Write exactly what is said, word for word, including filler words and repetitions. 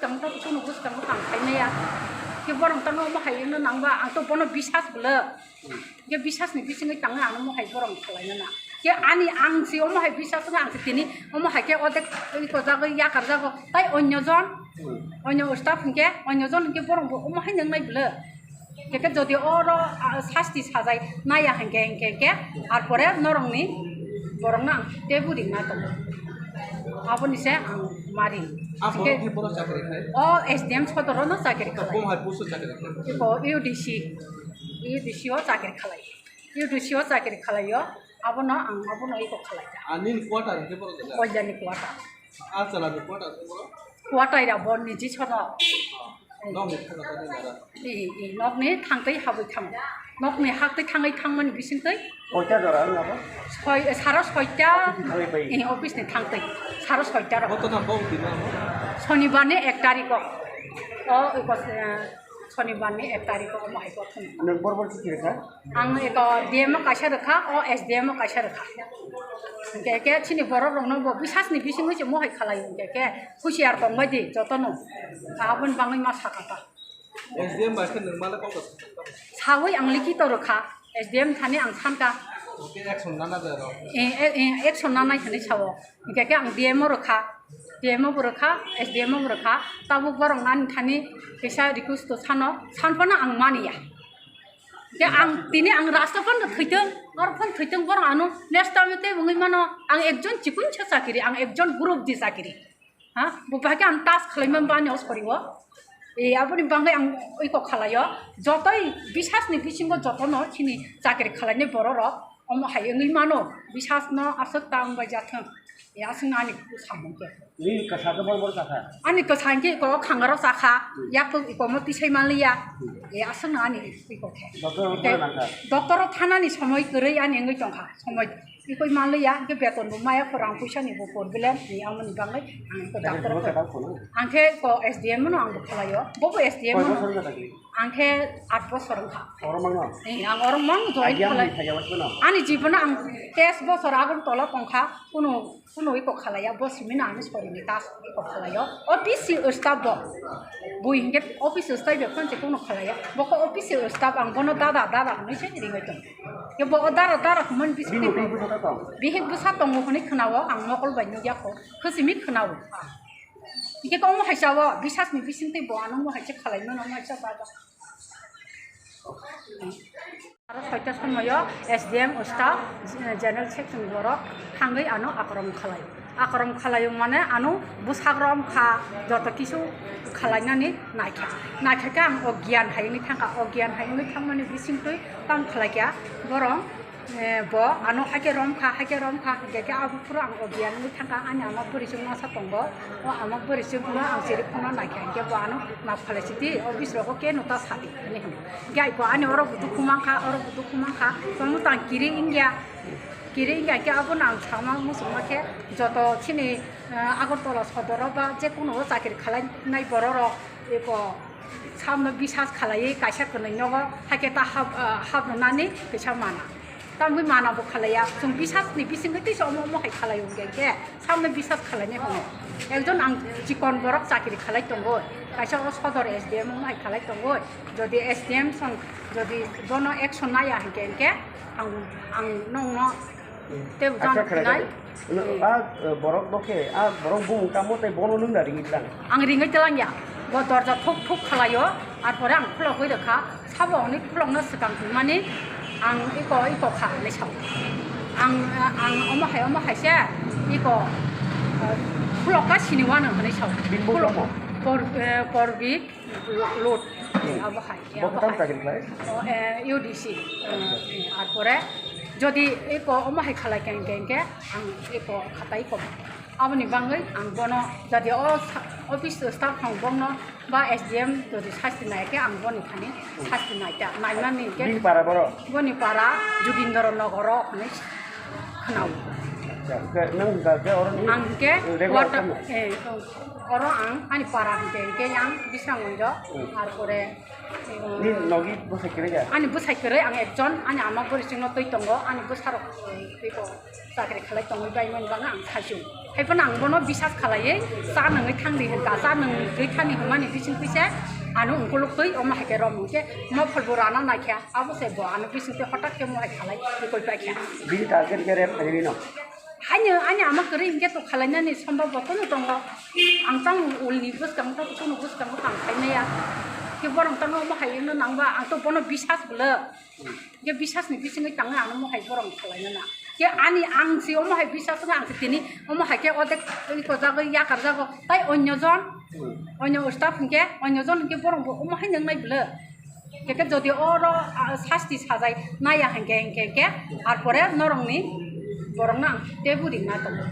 Ang to kuno bwskango tang khaimaya. Khe borok tangwi omo hai wngna nangba, ang to bono bisas bwle. Khe bisasni bisingwi tangwi ang omo hai borok khlaina na. Khe ani ang si omo hai bisas wngkha, ang si tini omo hai khe odek iko jagwi yakar jago. Tai onyo jon, onyo staff hinkhe, onyo jon hinkhe borok bo omo hai nwngnai bwle. Khe jodi oro, ah, sasti sajai naiya hinkhe, hinkhe, hinkhe, ar pore norokni borokno ang teibo ringna tongo. Aboni se ang mari. Ah, hinkhe borok khe borok chakri khai? O S D M sodoro no chakri khalai. Bom hai post o chakri khai? Iko U D C, U D C o chakri khalai. U D C o chakri khalaio. Abono ang abono iko khalai. Ani quarter hinkhe borok jaga? Oilani quarter. Achalani quarter hinkhe borok? Quarter ya bo niji sono. Nokni thangna thangwi nara? I, i, nokni thangtwi habwi thango. Nokni haktwi thangwi thangmani bisingtwi. Koita jora wng abo? Soi, saro soita. Office ni thangwi bai? I, office ni thangtwi. Saro soita rok. Boto nang bok di nang? Sonibar ni ek tarikh o. O, iko, eh, Sonibar ni ek tarikh o omo hai kothon. Nwng bor bor khe khe rwkha? Ang eko D M o kaisa rwkha, o S D M o kaisa rwkha. Hinkhe khe chini borok rokno bo bisas ni bisingwi se mohai khalai hinkhe khe husiar tongbai di jotono. Aboni bangwi ma sakha ta. S D M bai khe nwng male kok sawi ang likito rwkha, S D M thani ang sankha. Oke, action nana jai rok. Eh, eh, eh, action nanai hinwi sao. Hinkhe khe ang D M o rwkha, D M o bo rwkha, S D M o bo rwkha, tabuk borok nani thani kisa request to sano, san phano ang maniya. Khe ang tini ang rasta phano thwitwng, oro phano thwitwng, borok ano next time tei wngwi mano, ang ekjon chikun sa chakiri, ang ekjon group di chakiri. Ha? Bo bahai khe ang tas khwlaima bani o sori o. E, aboni bangwi ang iko khwlaio. Jotoi bisas ni bisingo jotono chini chakiri khwlainai borok rok. Omo hai wngwi mano, bisas no aswk ta wngbai jathwng. E, aswk no ani samung khe. Nini kwsa khe bor bor kha kha? Ani kwsa hinkhe iko khangaro chakha, hmm, yak iko mo tisai manliya. Hmm. E, aswk no ani iko khe. Doctor rok thana nangkha? Doctor rok thanani somoi kwrwi ani wngwi tongkha, somoi ikoi manliya, hinkhe beton bo maya, rang puisa ni bo problem, ni amoni bangwi ang iko doctor rok. Ang khe iko S D M no ang bo khwlaio, bo bo S D M no. Koi bosor wngkha tangwi? Ang khe aat bosor wngkha. Oro mangno? Eh, ang oro mang join khalai. Ani jibono ang teis bosor Agartala tongkha, kuno, kuno iko khalaiya, bo simi no ani sorini tas iko khalaio. O P C staff bo. Bui hinkhe office staff bai phone se kuno khalaiya. Bo khe office staff, ang bono dada, dada hinwi se ringwi tong. Khe bo o dada, dada hwnmani bising bini tei bihik bwsa tongo hwnwi khwnao, ang mokol bai nukya kho, khwsimi khwnao. Hingke kok mo hai sao, bisas ni bising tei bo ano mo hai se khalai mano, mo hai se ba ba. Aro soita somoyo S D M staff, general section borok thangwi ano akorong khalai. Akorong khalai mane ano bwsak rom kha, joto kisu khalai nani naikha. Naikha khe ang o gyan hai wngwi thangkha, o gyan hai wngwi thangmani bising twi tamo khalai kha borok. Eh, bo ano haikhe romkha, haikhe romkha, hinkhe khe abo phuru ang o gyan wngwi thangkha, ani ama bwrwi chwng masa tongo, o ama bwrwi chwngno ang chiri phano naikha, hinkhe bo ano maph khalai sidi, o bisrogo khe no ta sadi, hinwi hino. Hinkhe ai bo ani oro bo dukhu mankha, oro bo dukhu mankha, tongno tang kiri wngya, kiri wngya hinkhe abono ang sama muchungma khe joto chini, eh, Agartala sodoro ba jekunu o chakri khalainai bororok eko samno bisas khalaiwi kaisa kwnwi nogo haikhe ta hap, ah, hap rwnani kisa mana. Tamni mana bo khalaiya, chwng bisas ni bisingtwi teisa omo omo hai khalai hwnkhe khe samno bisas khalainai hwnwi. Ekjon ang chikon borok chakri khalai tongo, kaisa o sodor S D M omo hai khalai tongo. Jodi S D M song jodi bono action naya hinkhe hinkhe ang, ang nongno tei Acha ujang khwlai nai. Jani. No, a, eh, borok no khe, a borok bumung tamo tei bono nwng na ringwi tlang? Ang ringwi tlang ya. Bo dorja thuk thuk khwlaio, ar pore ang khulogwi rwkha. Sabo hwnwi khulokno swkang tongmani ang iko, iko kha hinwi sao. Ang, ang omo hai, omo hai se iko, eh, khulokka sini uanw hinwi sao. Bini bumung tamo? Por-, eh, Porbik. Lo-, load. Hmm. Abo hai, bo abo khe tamo hai. Chakri khlai? O, eh, U D C. Eh, eh, ar pore jodi eko omo hai khalai khe, khe, khe ang eko khatai ko. Aboni bangwi ang bono jodi o sa-, office staff rok bongno ba S D M jodi sasti nai khe ang boni thani sasti nai ta. Naimani khe bini para boro? Boni para Jogindra Nogoro hinwi khwnao. Acha, hwnkhe nwng hwnkha khe oro ni ang hwnkhe regular quarter, kamo? Eh, oro ang ani para hwnkhe, hwnkhe ang Bisramganjo, hmm, ar pore, eh, ni nogi bwsai kwrwi ya? Ani bwsai kwrwi ang ekjon, ani ama bwrwi chwngno twi tongo, ani bwsarok, eh, twibo chakri khalai tongwi bai mani bagwi ang saichung. Haiphano ang bono bisas khalaiwi cha nungwi thangdi hwnkha, cha nungwi thani hwnmani bisingtwi se ano ungkuluk twi omo hai khe romwi khe mopholbo rana naikha, abo se bo ano bisingtwi hotak khe mohai khalai twi koi paikha. Bini target khe rape khainani no? Haino ani ama kwrwi hinkhe to khalainani sombab bo kono tongo. Ang tang ulni bwskango tang kono bwskango tang khaimaya. Khe borok tang omo hai wngna nangba ang to bono bisas bwlw. Khe bisasni bisingwi tangwi ano mohai borok khalainana. Khe ani ang si omo hai bisas wngkha ang si tini omo hai khe odek iko jagwi yakar jago. Tai onyo jon, onyo staff hinkhe onyo jon hinkhe borok bo omo hai nwngnai bwlw. Khe khe jodi oro, ah, sasti sajai naya hinkhe hinkhe khe ar pore norokni borokno ang tei budi na tongo.